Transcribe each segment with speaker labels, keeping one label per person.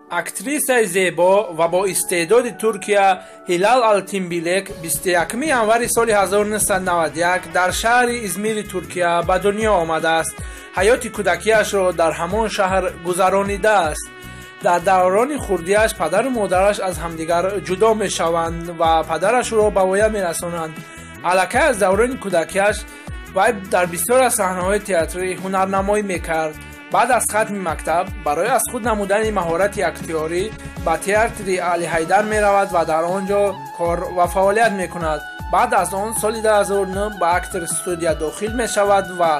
Speaker 1: Актрисаи зебо ва бо истеъдоди Туркия Ҳилал Алтинбилек 21 январи соли 1991 дар шаҳри Измири Туркия ба дунё омадааст. Ҳаёти кӯдакиашро дар ҳамон шаҳр гузаронидааст. Дар даврони хурдиаш падару модараш аз ҳамдигар ҷудо мешаванд ва падараш ӯро ба воя мерасонанд. Аллакай аз даврони кӯдакиаш вай дар бисёр аз саҳнаҳои театрӣ ҳунарнамоӣ мекард. Баъд аз хатми мактаб барои аз худ намудани маҳорати актёрӣ ба театри Алиҳайдар меравад ва дар он ҷо кор ва фаъолият мекунад. Баъд аз он соли 2009 ба актр студия дохил мешавад ва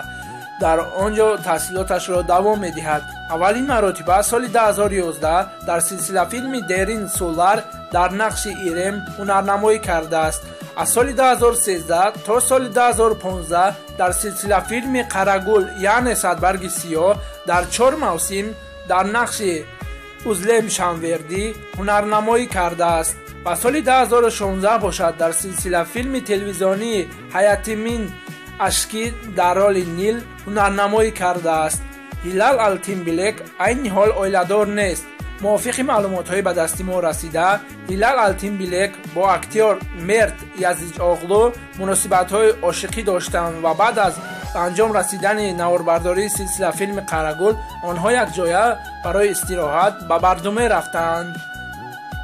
Speaker 1: дар он ҷо таҳсилоташро давом медиҳад. Аввалин маротиба соли 2011 дар силсилафилми Дерин Сулар дар нақши Ирем ҳунарнамоӣ кардааст. Аз соли 2013 то соли 2015 дар силсилафилми Қарагул, яъне Садбарги сиёҳ, дар 4 мавсим дар нақши Узлем Шанвердӣ ҳунарнамоӣ кардааст. Ва соли 2016 бошад дар силсилафилми телевизионии Ҳаятимин Ашкӣ дар роли Нил ҳунарнамоӣ кардааст. Ҳилал Алтинбилек айни ҳол оиладор нест. Мувофиқи маълумотҳои ба дасти мо расида, Ҳилал Алтинбилек бо актёр Мерт Язиҷоғлу муносибатҳои ошиқӣ доштанд ва баъд аз ба анҷом расидани наворбардории силсилафилми Қарагул онҳо якҷоя барои истироҳат ба Бардуме рафтанд.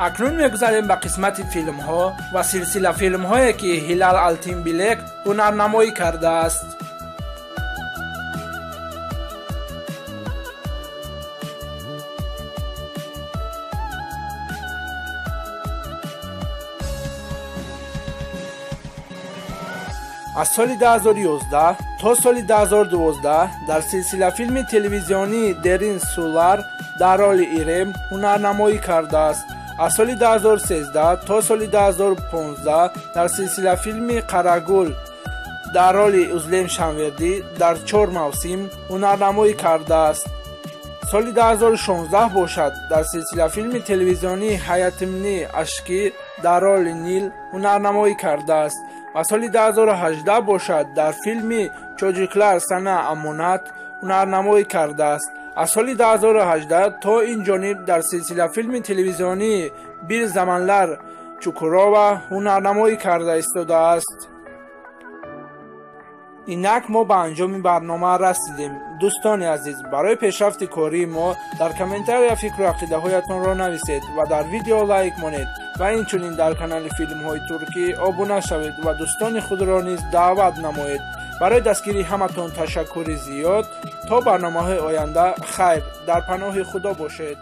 Speaker 1: Акнун мегузарем ба қисмати филмҳо ва силсилафилмҳое ки Ҳилал Алтинбилек ҳунарнамоӣ кардааст. Аз соли 2011 то соли 2012 дар силсилафилми телевизионии Дерин Сулар дар роли Ирем ҳунарнамоӣ кардааст. Аз соли 2013 то соли 2015 дар силсилафилми Қарагул дар роли Узлем Шанвердӣ дар 4 мавсим ҳунарнамоӣ кардааст. Соли 2016 бошад дар силсилафилми телевизионии Ҳаятимни Ашкӣ дар роли Нил ҳунарнамоӣ кардааст ва соли 2018 бошад дар филми Чоҷуклар сана амонат ҳунарнамоӣ кардааст. Аз соли 2018 то ин ҷониб дар силсилафилми телевизионии Бир замонлар Чукурова ҳунарнамоӣ карда истодааст. Инак мо ба анҷоми барнома расидем. Дӯстони азиз, барои пешрафти кории мо дар комментария фикру ақидаҳоятонро нависед ва дар видео лайк монед ва инчунин дар канали филмҳои туркӣ обуна шавед ва дӯстони худро низ даъват намоед. Барои дастгирии ҳаматон ташаккури зиёд. То барномаҳои оянда хайр, дар паноҳи Худо бошед.